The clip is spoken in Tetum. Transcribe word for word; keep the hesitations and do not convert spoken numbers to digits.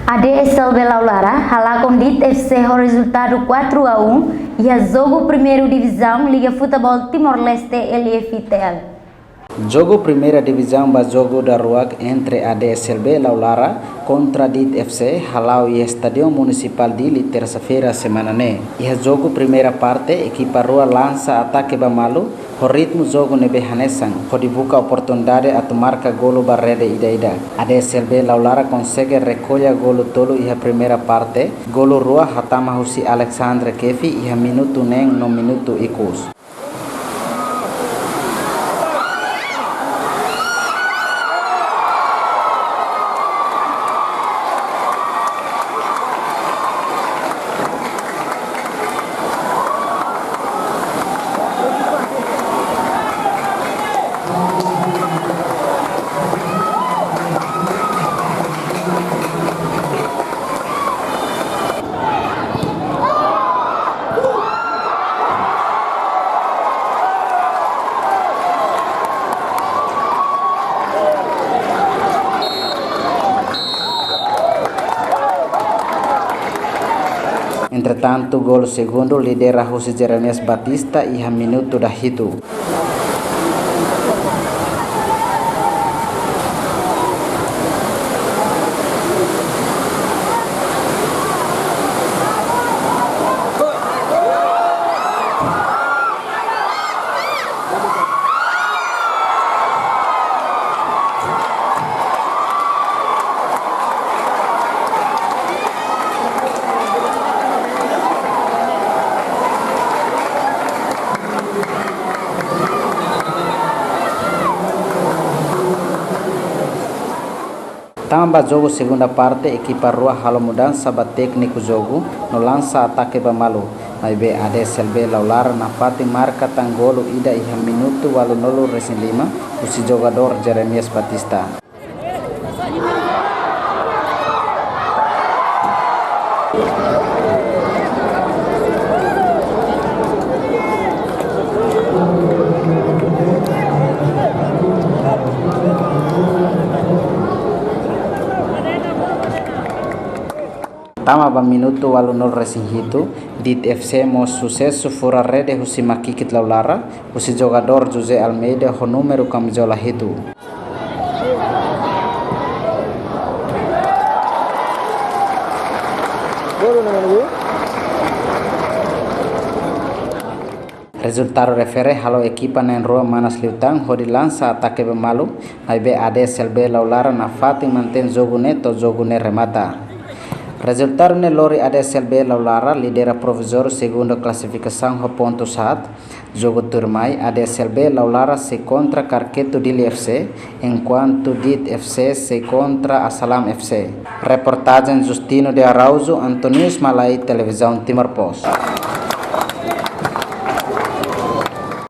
A D S L B Laulara halakon DIT F C ho rezultadu quatro a um iha jogu Primeira Divisão Liga Futebol Timor-Leste, L F T L. Jogu Primeira Divizaun ba jogu daruak entre A D S L B Laulara kontra DIT F C hala'o iha Estádiu Munisipál Dili, tersa-feira semana ne'e. Iha jogu primeira parte, ekipa rua lansa atake ba malu, ho ritmu jogu ne'ebé hanesan, hodi buka oportunidade atu marka golu ba rede ida-idak. A D S L B Laulara konsege rekolla golu tolu iha primeira parte, golu rua hatama husi Alexandre Kefi iha minutu neen no minutu ikus. Entretantu, golu segundu lidera husi Jeremias Batista iha minutu dahitu. Tama ba jogu segunda parte, ekipa rua halo mudansa ba tékniku jogu no lansa atake ba malu. Maibé A D S L B Laulara nafatin marka tan golu ida iha minutu ualunulu resin lima, husi jogadór Jeremias Batista. Tama ba minutu ualunulu resin hitu, DIT F C mós susesu fura rede husi Makikit Laulara, husi jogadór José Almeida ho númeru kamizola hitu. Rezultadu refere halo ekipa na'in-rua manas liután hodi lansa atake ba malu, maibé A D S L B Laulara nafatin mantein jogu ne'e to'o jogu ne'e remata. Rezultadu ne'e lori A D S L B Laulara lidera provizóriu segundu klasifikasaun ho pontus haat. Jogu tuirmai, A D S L B Laulara sei kontra Karketu Dili F C, enkuantu DIT F C sei kontra Asalam F C. Reportajen Justino de Araújo, Antonius Malai, Televizaun Timor Post.